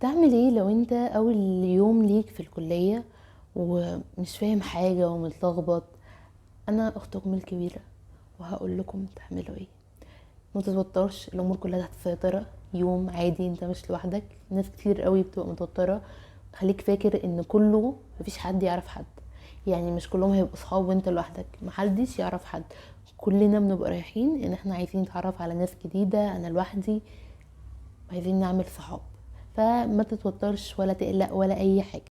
تعمل ايه لو انت اول يوم ليك في الكلية ومش فاهم حاجة ومتلخبط؟ انا اختكم الكبيرة وهقول لكم تعملوا ايه. ما تتوترش، الامور كلها تحت السيطرة. يوم عادي، انت مش لوحدك، ناس كتير قوي بتبقى متوترة. خليك فاكر ان كله مفيش حد يعرف حد، يعني مش كلهم هيبقوا صحاب وانت لوحدك، محدش يعرف حد. كلنا بنبقى رايحين ان احنا عايزين نتعرف على ناس جديدة، انا لوحدي، عايزين نعمل صحاب. فما تتوترش ولا تقلق ولا اي حاجة.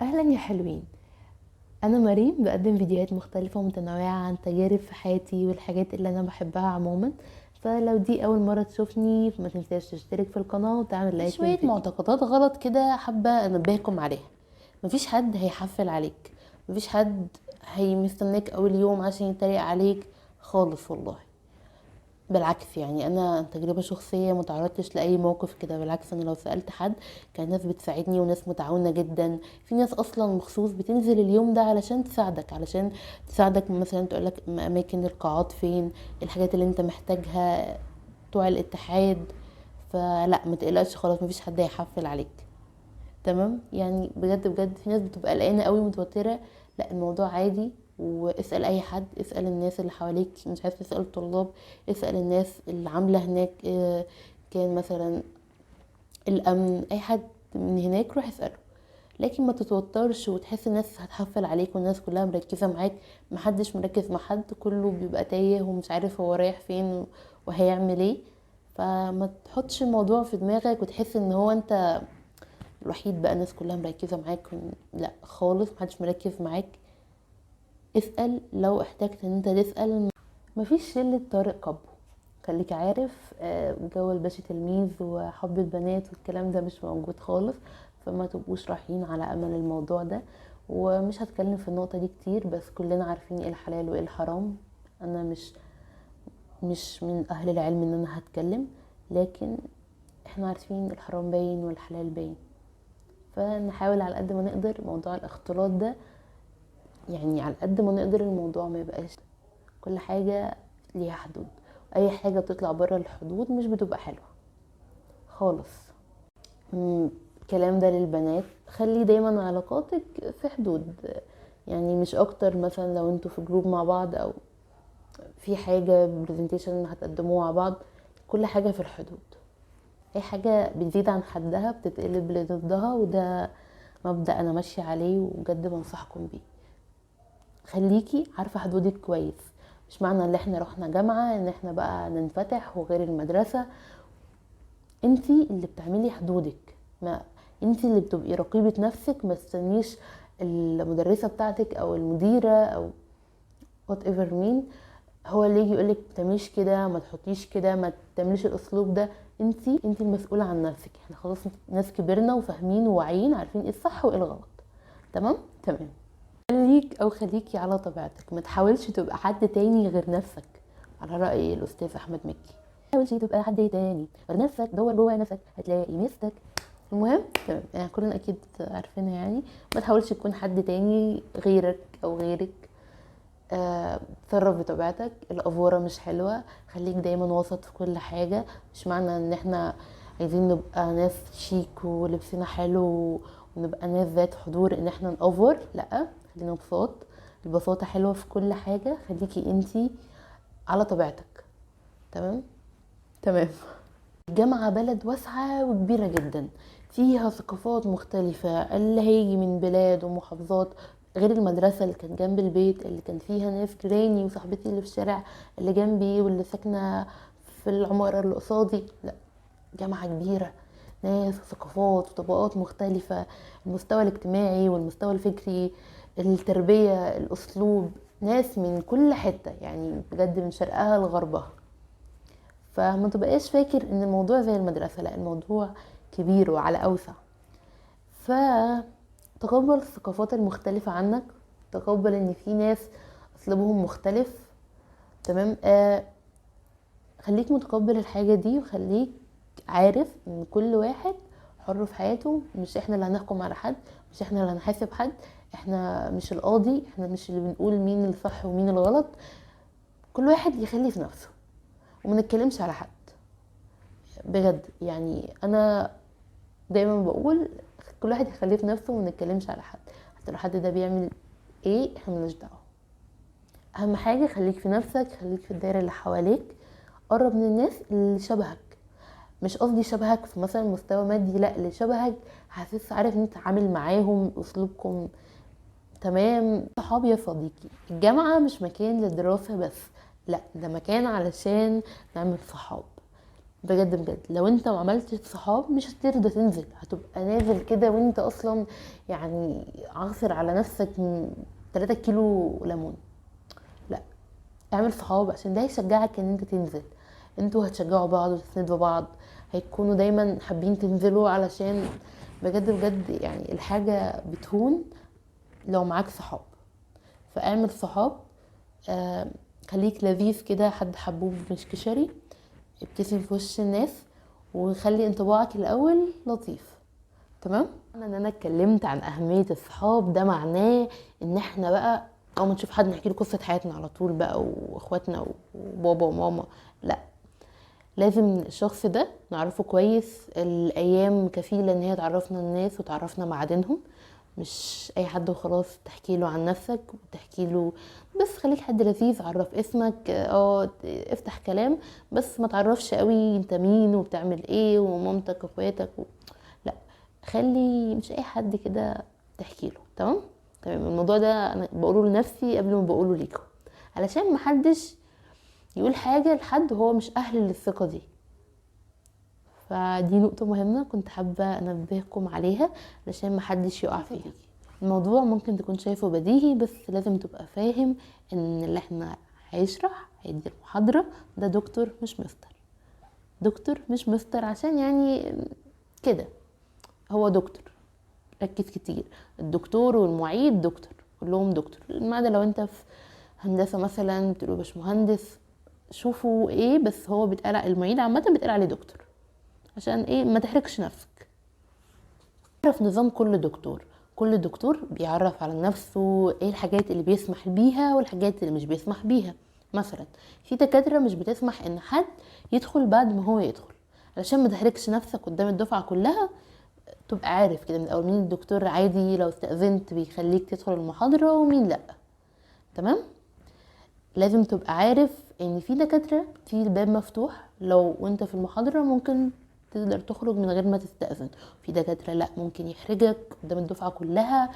اهلا يا حلوين، انا مريم، بقدم فيديوهات مختلفة ومتنوعة عن تجارب في حياتي والحاجات اللي انا بحبها عموما. فلو دي اول مرة تشوفني فما تنساش تشترك في القناة وتعمل like شوية للفيديو. معتقدات غلط كده حابة انبهكم عليها. مفيش حد هيحفل عليك، مفيش حد هيمستناك اول يوم عشان يتريق عليك خالص والله. بالعكس، انا تجربة شخصية ما تعرضتش لاي موقف كده. بالعكس، انا لو سألت حد كان ناس بتساعدني وناس متعاونة جدا. في ناس اصلا مخصوص بتنزل اليوم ده علشان تساعدك، علشان تساعدك مثلا تقولك اماكن القاعات فين، الحاجات اللي انت محتاجها، بتوع الاتحاد. فلا ما تقلقش خالص، مفيش حد هيحفل عليك، تمام؟ بجد بجد في ناس بتبقى قلقانة قوي ومتوترة، لا الموضوع عادي. واسأل اي حد، اسأل الناس اللي حواليك، مش عايز تسأل الطلاب، اسأل الناس اللي عاملة هناك، كان مثلا الامن، اي حد من هناك روح اسأله. لكن ما تتوترش وتحس الناس هتحفل عليك والناس كلها مركزة معاك. محدش مركز مع حد، كله بيبقى تايه ومش عارف هو رايح فين وهيعمل ايه. فما تحطش الموضوع في دماغك وتحس ان هو انت الوحيد بقى الناس كلها مركزة معاك، لا خالص، محدش مركز معاك. اسأل لو احتجت ان انت تسأل. مفيش شلة طارق كابو، خليك عارف، جو الباشا تلميذ وحب البنات والكلام ده مش موجود خالص، فما تبقوش رايحين على امل الموضوع ده. ومش هتكلم في النقطة دي كتير، بس كلنا عارفين ايه الحلال وايه الحرام. انا مش من اهل العلم ان انا هتكلم، لكن احنا عارفين الحرام باين والحلال باين، فنحاول على قد ما نقدر موضوع الاختلاط ده، على قد ما نقدر الموضوع ما يبقاش كل حاجة ليها حدود. اي حاجة بتطلع برا الحدود مش بتبقى حلوة خالص. الكلام ده للبنات، خلي دايما علاقاتك في حدود، مش اكتر. مثلا لو انتوا في جروب مع بعض او في حاجة برزنتيشن هتقدموه مع بعض، كل حاجة في الحدود. اي حاجة بتزيد عن حدها بتتقلب لضدها، وده مبدأ انا ماشية عليه وبجد بنصحكم بيه. خليكي عارفة حدودك كويس. مش معنى ان احنا رحنا جامعة ان احنا بقى ننفتح وغير المدرسة. انتي اللي بتعملي حدودك، ما انتي اللي بتبقي رقيبة نفسك. ما تستنيش المدرسة بتاعتك او المديرة او whatever مين هو اللي يجي يقولك ما تعمليش كده، ما تحطيش كده، ما تعمليش الاسلوب ده. انتي المسؤولة عن نفسك. احنا خلاص ناس كبرنا وفاهمين وواعيين، عارفين ايه الصح وايه الغلط. تمام؟ تمام. خليك او خليكي على طبيعتك، ما تحاولش تبقى حد تاني غير نفسك. على رأي الأستاذ أحمد مكي، ما تحاولش تبقى حد تاني غير نفسك، دور جوه نفسك هتلاقي ميزتك. المهم تمام، كلنا أكيد عارفينها. ما تحاولش تكون حد تاني غيرك أو غيرك. تصرف بطبيعتك، الأفورة مش حلوة، خليك دايما وسط في كل حاجة. مش معنى ان احنا عايزين نبقى ناس شيك ولبسنا حلو ونبقى ناس ذات حضور ان احنا نأفور، لا، خلينا بساط. البساطة حلوة في كل حاجة، خليكي انتي على طبيعتك. تمام؟ تمام. الجامعة بلد واسعة وكبيرة جدا، فيها ثقافات مختلفة، اللي هيجي من بلاد ومحافظات غير المدرسة اللي كانت جنب البيت، اللي كان فيها ناس جيراني وصاحبتي اللي في الشارع اللي جنبي واللي ساكنة في العمارة اللي قصادي. لا، جامعة كبيرة، ناس وثقافات وطبقات مختلفة، المستوى الاجتماعي والمستوى الفكري، التربية، الأسلوب، ناس من كل حتة، بجد من شرقها لغربها. فما تبقاش فاكر ان الموضوع زي المدرسة، لا، الموضوع كبير وعلى أوسع. فتقبل الثقافات المختلفة عنك، تقبل ان في ناس اسلوبهم مختلف. تمام؟ خليك متقبل الحاجة دي، وخليك عارف ان كل واحد حر في حياته. مش احنا اللي هنحكم على حد، مش احنا اللي هنحاسب حد، احنا مش القاضي، احنا مش اللي بنقول مين الصح ومين الغلط. كل واحد يخلي في نفسه وما نتكلمش على حد بجد. انا دايما بقول كل واحد يخليه في نفسه وما نتكلمش على حد، حتى لو حد ده بيعمل ايه احنا مالناش دعوه. اهم حاجة خليك في نفسك، خليك في الدايرة اللي حواليك، قرب من الناس اللي شبهك. مش قصدي شبهك في مثلا مستوى مادي، لا، اللي شبهك حاسس عارف ان انت عامل معاهم، اسلوبكم تمام. صحابي يا صديقي، الجامعة مش مكان للدراسة بس، لا، ده مكان علشان نعمل صحاب بجد بجد. لو انت ما عملتش صحاب مش هترضى تنزل، هتبقى نازل كده وانت اصلا يعني عاصر على نفسك 3 كيلو ليمون. لا، اعمل صحاب عشان ده يشجعك ان انت تنزل. انتوا هتشجعوا بعض وتسندوا بعض، هيكونوا دايما حابين تنزلوا، علشان بجد بجد يعني الحاجة بتهون لو معاك صحاب. فاعمل صحاب، خليك لذيذ كده، حد حبوب مش كشري، ابتسم في وش الناس وخلي انطباعك الاول لطيف. تمام؟ ان انا اتكلمت عن اهمية الصحاب، ده معناه ان احنا بقى اول ما نشوف حد نحكي له قصة حياتنا على طول بقى، واخواتنا وبابا وماما، لا، لازم الشخص ده نعرفه كويس. الايام كفيلة ان هي تعرفنا الناس وتعرفنا معادنهم، مش اي حد وخلاص تحكي له عن نفسك وتحكي له، بس خليك حد لذيذ، عرف اسمك، افتح كلام، بس ما تعرفش قوي انت مين وبتعمل ايه ومامتك واخواتك لا، خلي مش اي حد كده تحكي له. تمام؟ تمام. الموضوع ده انا بقوله لنفسي قبل ما بقوله ليكم، علشان محدش يقول حاجة لحد هو مش اهل للثقة دي. فدي نقطة مهمة كنت حابة أنبهكم عليها علشان محدش يقع فيها. الموضوع ممكن تكون شايفه بديهي، بس لازم تبقى فاهم إن اللي احنا هيشرح هيدي المحاضرة ده دكتور مش مستر، دكتور مش مستر، عشان يعني كده هو دكتور. ركز كتير، الدكتور والمعيد دكتور، كلهم دكتور. ما عدا لو انت في هندسة مثلا بتقولوا باشمهندس، شوفوا ايه، بس هو بيتقال المعيد عامة بيتقال عليه دكتور، عشان ايه؟ ما تحرجش نفسك. اعرف نظام كل دكتور، كل دكتور بيعرف على نفسه ايه الحاجات اللي بيسمح بيها والحاجات اللي مش بيسمح بيها. مثلا في دكاترة مش بتسمح ان حد يدخل بعد ما هو يدخل، علشان ما تحرجش نفسك قدام الدفعة كلها، تبقى عارف كده من الاول مين الدكتور عادي لو استأذنت بيخليك تدخل المحاضرة ومين لا. تمام؟ لازم تبقى عارف ان في دكاترة في الباب مفتوح، لو وانت في المحاضرة ممكن تقدر تخرج من غير ما تستأذن، في دكاترة لا ممكن يحرجك قدام الدفعة كلها،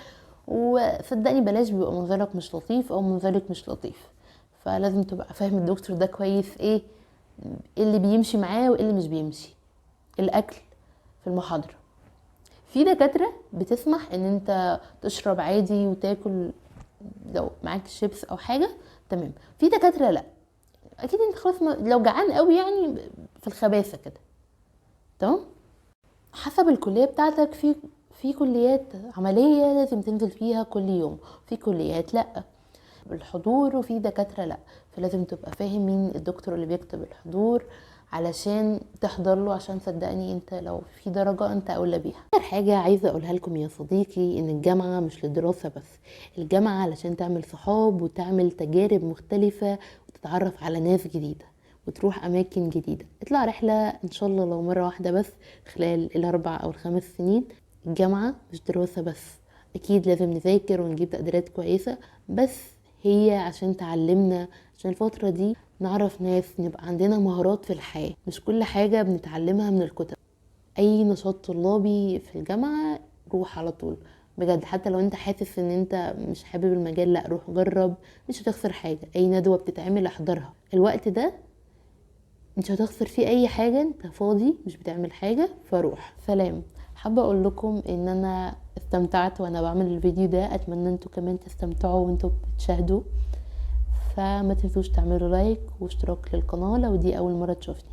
وصدقني بلاش، بيبقى منظرك مش لطيف او منظرك مش لطيف. فلازم تبقى فاهم الدكتور ده كويس، ايه اللي بيمشي معاه وايه اللي مش بيمشي. الاكل في المحاضرة، في دكاترة بتسمح ان انت تشرب عادي وتاكل لو معاك شيبس او حاجة، تمام. في دكاترة لا، اكيد انت خلاص لو جعان قوي يعني في الخباثة كده. تمام؟ حسب الكلية بتاعتك، في كليات عملية لازم تنزل فيها كل يوم، في كليات لا بالحضور، وفي دكاترة لا. فلازم تبقى فاهم مين الدكتور اللي بيكتب الحضور علشان تحضر له، عشان صدقني انت لو في درجة انت اولى بيها. اخر حاجة عايزة اقولها لكم يا صديقي، ان الجامعة مش للدراسة بس، الجامعة علشان تعمل صحاب وتعمل تجارب مختلفة وتتعرف على ناس جديدة وتروح اماكن جديدة. اطلع رحلة ان شاء الله لو مرة واحدة بس خلال 4 أو 5 سنين. الجامعة مش دراسة بس، اكيد لازم نذاكر ونجيب تقديرات كويسة، بس هي عشان تعلمنا، عشان الفترة دي نعرف ناس، نبقى عندنا مهارات في الحياة. مش كل حاجة بنتعلمها من الكتب. اي نشاط طلابي في الجامعة روح على طول بجد، حتى لو انت حاسس ان انت مش حابب المجال، لا روح جرب، مش هتخسر حاجة. اي ندوة بتتعمل احضرها، الوقت ده مش هتخسر فيه اي حاجة، انت فاضي مش بتعمل حاجة، فروح. سلام. حابة اقول لكم ان انا استمتعت وانا بعمل الفيديو ده، اتمنى انتوا كمان تستمتعوا وانتوا بتشاهدوا. فما تنسوش تعملوا لايك واشتراك للقناة لو دي اول مرة تشوفني.